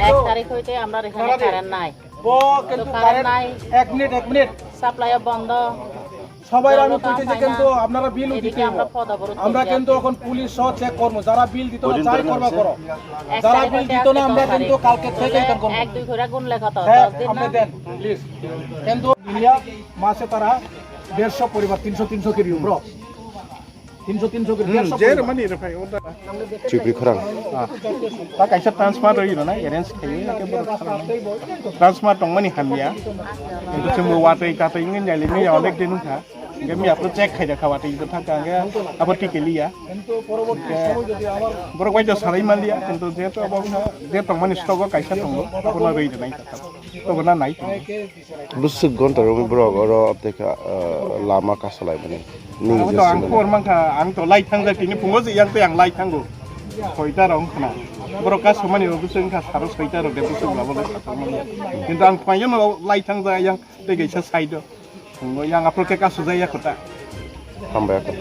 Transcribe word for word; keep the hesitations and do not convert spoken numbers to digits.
এক তারিখ হইতে আমরা এখানে কারেন্ট নাই। এক মিনিট, এক মিনিট। সাপ্লাইও বন্ধ। সবাই আমি কইতে যে কিন্তু আপনারা বিল দিতে আমরা কিন্তু এখন পুলিশ সহ চেক করবো, যারা বিল দিত না, যাই করবা করো। যারা বিল দিত না, আমরা কিন্তু কালকে থেকে এখান করবো। এক দুই করে গুনলে কত? হ্যাঁ, আপনি দেন, প্লিজ। কিন্তু ইন্ডিয়া মাসে তারা দেড়শো পরিবার, তিনশো তিনশো করি, ব্রো। তিনশো তিনশো করি, দেড়শো পরিবার। Chukri khorang. Ta kaisa transfer rwi rwnai, arrange khaiwi, hwnkhe borok transfer tongmani hamya. Kintu chwngbo watwi tatwi wngwi nailai manya onek din wngkha. Hwnkhe miyapno check khaida kha watwi, hwnkhe thangkha hwnkhe abo tike liya. Hwnkhe borok bai to salai manliya, kintu jehetu abo wngkha, je tongmani stock o kaisa tongo, abono rwi rwnai kha, tobo na nai tongo. Bwswk ghonta romwi borok oro tei kha, ah, lama kasalaimani. Abo to ang khobor mankha, ang to light thangjak tini phungo je yang tei ang light thango. Soita rok wngkhana. Borok kasamani rok bwswk wngkha saro soita rok de bwswk labo light thango. Kintu ang phaiyano light thangjak yang tei kaisa side o. Phungo yang aphuru khe kasujak ya kota. Hambai kha.